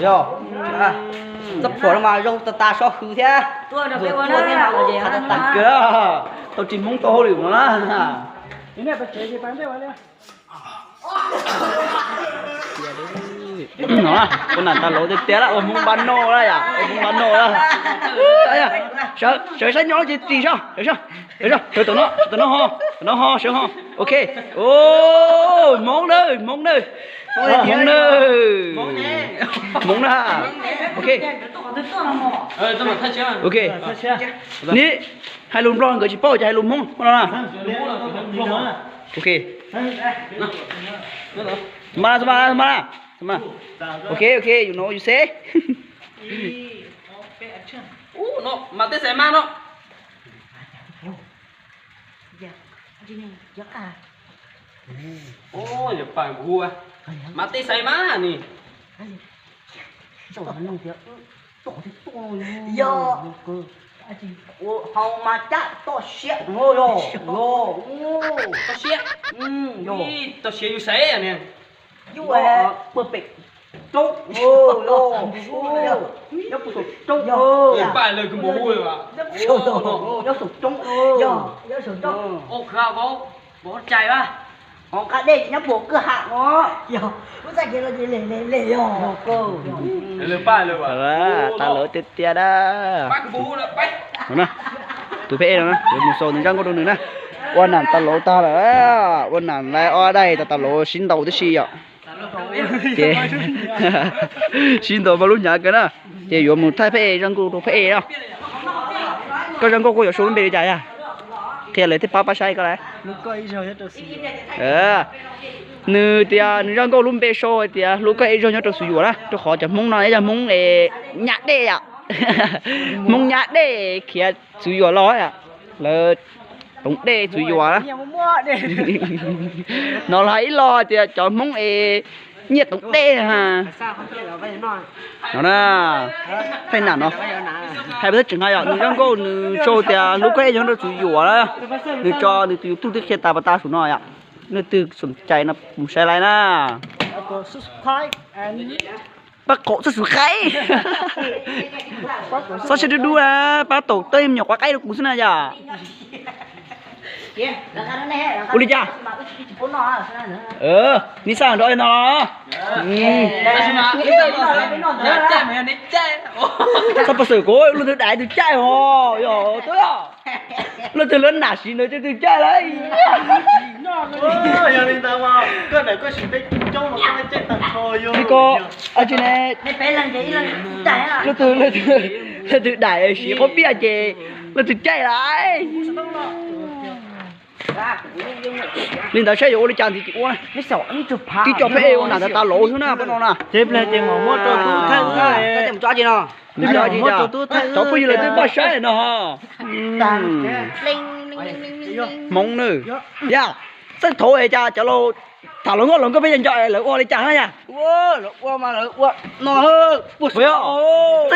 Yog, txoj phuam no mas zoo tas tas so hwm thiab. Tuaj thiab, tas kawg, tau tsis Hmoob tau hauj lwm no na. No, ua nam tas lauv tiag tiag lawm, ua Hmoob npab noj lawm yom, ua Hmoob npab noj lawm. Sawv saib nyob ces ris soj, sawv tom no, sawv tom no ho, tom no ho, sawv ho. Ok. Hmoob nawb, Hmoob nawb. Hmoob nawb. Hmoob na. Ok. Ok. Neb hais lus Nplog nkawd tsis paub ces hais lus Hmoob no na. Ok. Mas, mas, mas. Ok, ok, you know, you say. Mas tej xaiv mas no. Mas tej xaiv mas ni. Yog, hau mas cab toj siab no yog, yog, toj siab, toj siab yus xaiv ni. Yus pem roob, nyob puag saum roob, nyob saum roob, nyob saum roob, ho nqa dej nyob puag kwj ha no. Lub txaj kev no ces le le le yog. Tas lawv tiag tiag dab. Tus pheb ej no na, yuav mus xaus nws zaj nkauj rau nws na. Ua nam tas lauv tag lawm, ua nam lawv ob daim tas tas lauv sib ntaus tib si yom. Ces sib ntaus mas lub hnyav kawg na. Ces yuav mus thaij pheb ej zaj nkauj rau pheb ej na. Koj zaj nkauj koj yuav sau lub npe li cas yog? Qhia lawv thiaj pab pab saib koj lauj. Nws tias nws zaj nkauj lub npe sau hais tias hlub koj ib zaug nyob rau Xuv Yuam na, rau qhov cov Hmoob no yog Hmoob nyab dej yom. Hmoob nyab dej khiav Xuv Yuam los yom. Lawv toov dej Xuv Yuam na. No los hais ib lo tias cov Hmoob es nyiaj toov dej ha. No na, thaij nam no, hais peb tseem hais yom, nws zaj nkauj nws sau tias hlub koj ib zaug nyob rau Xuv Yuam na. Nws tso nws tus YouTube twb qhia tas pas tas saum no yom. Leej twg xom cai no mus saib laiv na. Pab qaum txoj xwm qaib. Txhob siab dub dub na, pab taum tej me nyuam quav qaib rau kuv xwb na yom. Ua li cas? Neb xaj nrov no. Txhob pab xwm kuv, leej twg daim twg caij ho yog. Leej twg lawv nam siv ntawd ces twg caij lauj. Li ko, leej twg, leej twg daim siv qaub piaj ces leej twg caij lauj. Li ntawd saib yuav ua li cas ntxiv ces ua. Tib co peb ej ua nam tas tas lauv xwb na peb no na. Cov phooj ywg lawv twb npaj saib no ho. Hmoob nawb. Yog, txawj thaum es cas cov laus tham hluas nkauj hluas nkauj peb nco nco lawv ua li cas na yom. Lawv ua mas lawv ua no, txawj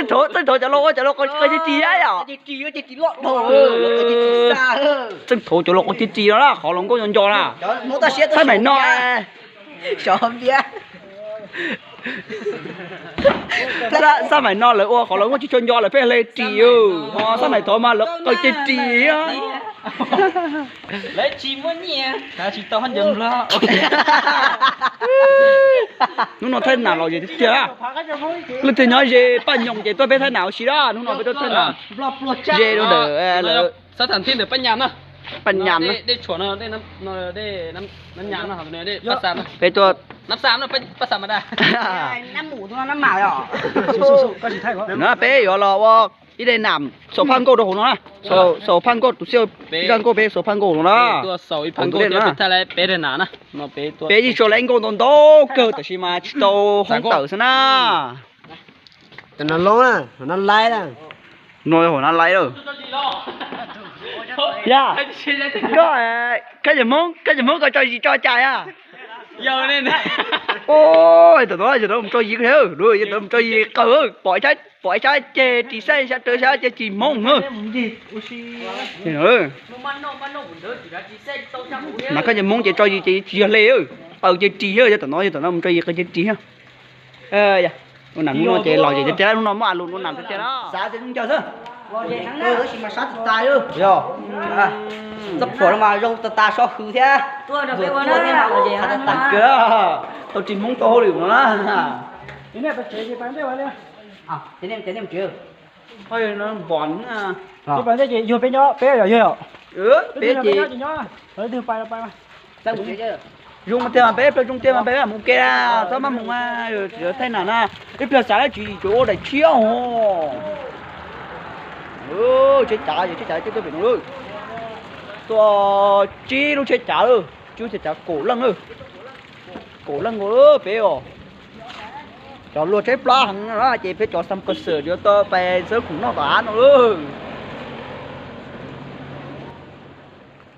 thaum cov laus ua cov laus qw ris ris yom. Txawj thaum cov laus qw ris ris no na, qhov hluas nkauj nco nco na. Xab maim no, xab maim no lawv ua qhov hluas nkauj tsis tshua nco lawv pheej hle ris, ho xab maim thaud mas lawv qw ris ris. Hnub no thaij nam los ze tiag tiag. Leej twg nyob ze Paj Nyoos ces tuaj peb thaij nam ua si na, hnub no peb tuaj thaij nam ze rau ntawm lawv. Paj Nyas na. Peb tuaj, no peb yuav los ua ib daim nam xaus phaj nkauj rau hauv no na. Xaus phaj nkauj tus xib hwb zaj nkauj peb xaus phaj nkauj no na. Peb yeej sau lawv nkauj ntau ntau kawg tab sis mas tsis tau hoob tawm xwb na. No hauv no laiv lawm. Yog, koj, koj cov Hmoob, koj cov Hmoob koj tso zis tso cas yog? Tam no yog tau mus tso zis, yog tau mus tso zis qaws, pom ib sab ceg ris xaij, sab rawv sab ceg ris Hmoob. Mas koj cov Hmoob ces tso zis ces tsis yog hle. Paws ceg ris thiab, yog tom no, yog tom no mus rau yim qw ceg ris thiab. Ua nam hnub no ces los zem tiag tiag, hnub no muaj a lus ua nam tiag tiag na. Xav tias zoo ncaws xwb. Tab sis mas sab tas tas. Yog, txoj phuam no mas zoo tas tas so hwm thiab. Tau ris Hmoob tau hauj lwm no na. Pom, yog peb nyob, peb ces zoo tiag mas peb ib pliag zoo tiag mas peb mus ke, txhob maj mus mas, thaij nam na. Ib pliag xav dab tsi tsuas ua daim tshiab os. Tsheb cav, tsheb cav twb tuaj pem no lawm. Tuaj tsib lub tsheb cav, tsib lub tsheb cav kaum leej, kaum leej nkaus peb os. Cov luag tshaib plab heev no ces peb cov Xas Pas Xwm yuav tau pais txhawb khoom noj tom av no lawm.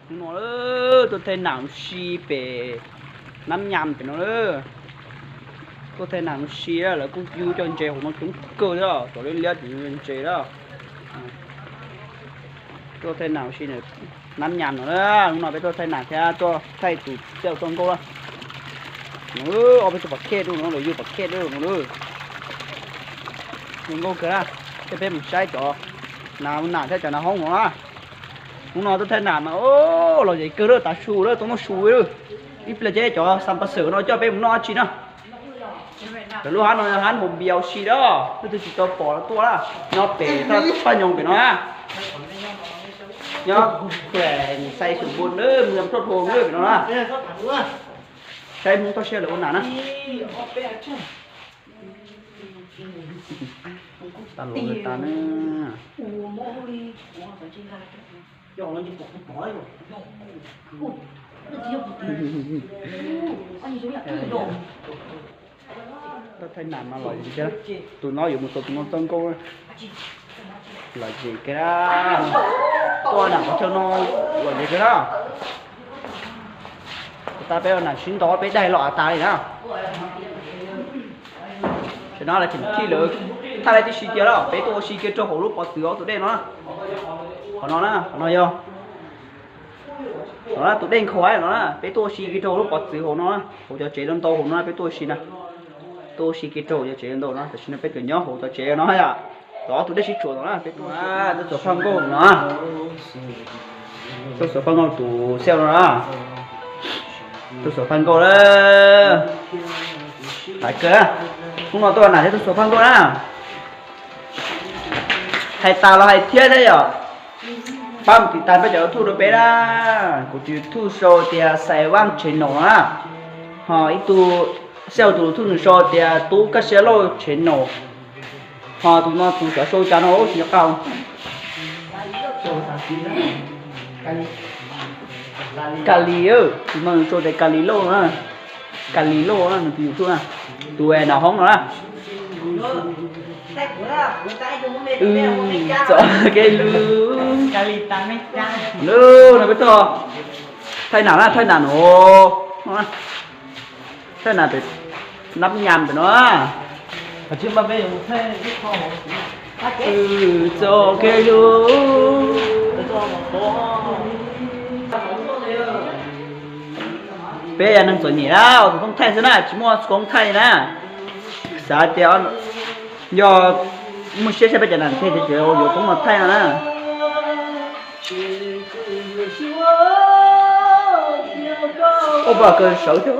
Hnub no tuaj thaij nam ua si pem Nab Nyas pem no lawm. Tuaj thaij nam ua si, lawv kuj yug cov ntses hauv no coob kawg thiab, cov liab liab ces ntses lawm. Tuaj thaij nam ua si Nab Nyas no, hnub no peb tuaj thaij nam thiab tuaj thaij tus Xiaj Txoj Nkauj na. Ob peb tug pom khej dua no, lawv yug pom khej dua no lawm. Zoo nkauj kawg na. Thiab peb mus saib cov nas, nas thiab cov nas hoob no na. Hnub no tuaj thaij nam mas los zem kawg lawm, tav su lawm, tau noj su lawm. Ib pliag ces cov Xas Pas Xwm no coj peb mus noj dab tsi na. Cov lub hab no yog hab mus npias ua si lawm, leej twg tsis tau pom los tuaj na. Nyob pem thaj paj nyoog pem no na. Nyob pem Xais Xum Npun na, mus yog Thoj Thoo na pem no na. Saib Hmoob toj siab lawv ua nas na. Tas los tas na. Tuaj thaij nam mas los zem tiag, tus no yuav mus txog tus no txoj nkauj. Los zem kawg na. Tuaj nam qhov chaw no los zem kawg na. Tab peb ua nam sib nto peb daig los av tas li na. Tam no lawv tseem thij lawv thaij laib tib si kiag lawm, peb tuaj ua si kiag rau hauv lub pov txwv hauv tus dej no. Qhov no na, qhov no yog, no tus dej nkhaus no na, peb tuaj ua si kiag rau hauv lub pov txwv hauv no na, hauv cov tsev ntau ntau hauv no na peb tuaj ua si na. Tuaj ua si kiag rau hauv cov tsev ntau ntau no, tam sim no peb tseem nyob hauv cov tsev no yom. Los ob tug dej sib tshuam no na, peb tuaj, tuaj txog Phaj Nkauj no. Tuaj xuas Phaj Nkauj tus xiaj no na. Tuaj xuas Phaj Nkauj lawm. Laiv kawg, hnub no tuaj nam thiab tuaj xuas Phaj Nkauj na. Hais tas los hais thiab thiab yom. Pab mus tiv tas peb cov YouTube rau peb na. Kuv tus YouTube sau tias Xais Vaj Channel na. Ho ib tug, xiaj tus YouTube nws sau tias Tub Kaj Siab Lauj Channel. Ho tus no tus cov sau cas no tsis nco qab. Kali, tus no nws sau tias Kali Lauj na. Kali Lauj na nws tus YouTube na. Tus nas hoob no na. Txoj kev hlub. Lub no peb tuaj thaij nam na, thaij nam no. Thaij nam pem Nab Nyas pem no. Txoj kev hlub. Peb yog neeg txom nyem na, ua tus koob thaij xwb na, tsis muaj koob thaij na. Xav tias yog muaj siab saib peb cov nam thiaj yuav koob los thaij no na. Ua pom kawg sawv thiab.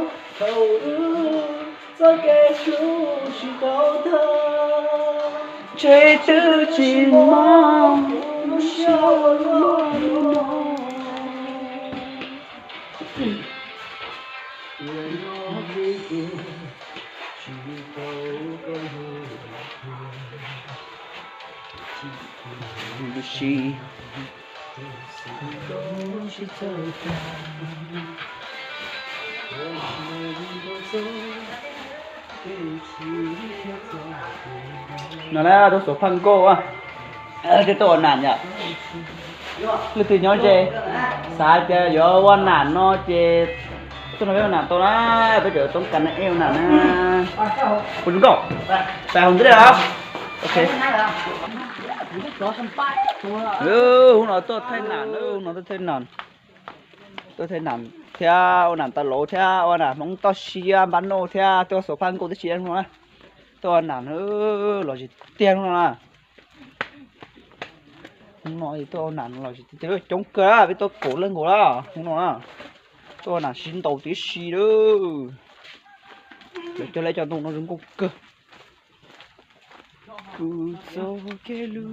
Txoj kev hlub tsis tau tag, ntshe twb tsis mob lub siab luaj li no. No na, tuaj xuas Phaj Nkauj, tej tuaj ua nam yom. Leej twg nyob ze, xav tias yuav ua nam no ces tuaj no peb ua nam tau na, peb cov toob kas na ej ua nam na. Ua zoo nkauj, pais hauv ntej los. Ok. Hnub no tuaj thaij nam, hnub no tuaj thaij nam. Tuaj thaij nam thiab ua nam tas lauv thiab ua nam Hmoob toj siab npab noj thiab tuaj xuas phaj nkauj tib si no na. Tuaj ua nam lom zem tiag no na. Hnub no tuaj ua nam lom zem tiag tiag, coob kawg, peb tuaj kaum leej nkaus na hnub no na. Tuaj ua nam sib ntaus tib si lawm. Lawv coj lawv cov ntoo no zoo nkauj kawg. Kuv txoj kev hlub.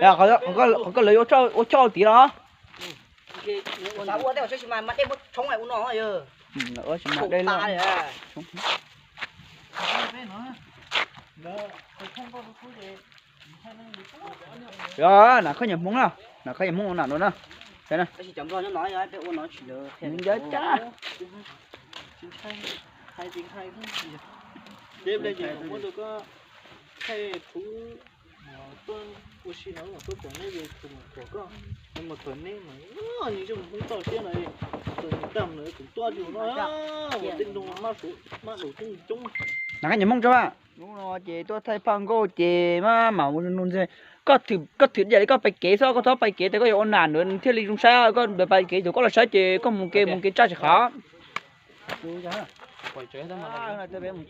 Qhov koj lawv ua choj tid los? Nam koj nyiam Hmoob na, nam koj nyiam Hmoob ua nam no na. Nam koj nyiam Hmoob tso. Hnub no ces tuaj thaij phaj nkauj ces maj mam mus nug ntxiv. Koj thwm ib yam li koj pais kev xwb, koj txhob pais kev tias koj yuav ua nam ntawd thiaj li zoo saib, koj pais kev tus koj los saib ces koj mus kev mus kev tsaj tsis qhov.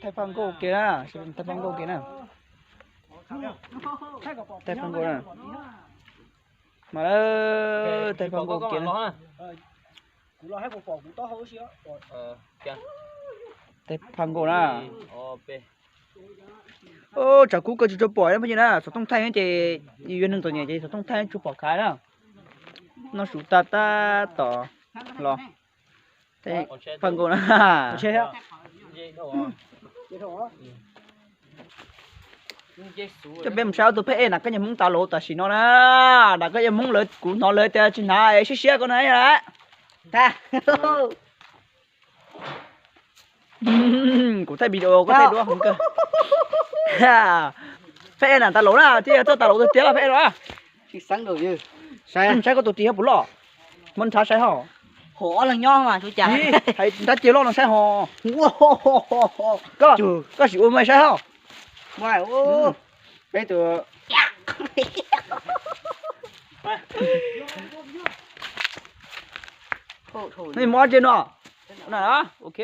Thaij phaj nkauj kev na, thaij phaj nkauj kev na. Thaij phaj nkauj na. Mas thaij phaj nkauj kev na. Thaij phaj nkauj na. Tshav kub kawg tsis tshua pom phooj ywg na, xov tooj thaij ces yuav neeg txom nyem ces xov tooj thaij tsis pom khav na. Noj su tag tab tom los. Phaj nkauj na. Coj peb mus saib ob tug phab ej nam koj nyiam Hmoob tas lauv tam sim no na. Nam koj nyiam Hmoob lawv kuv hnov lawv tias tsis hnav es siab siab koj na. Kuv thaij video koj thaij duab heev kawg. Phab ej nam tas lauv na, thiaj yog txoj tas lauv tiag tiag phab ej no. Saib koj tus ris puas loj, muab nrhav saib ho. Hais nrab cia loj no saib ho. Koj sim ua me saib ho. Peb tus nej muab ob tse no. Ok.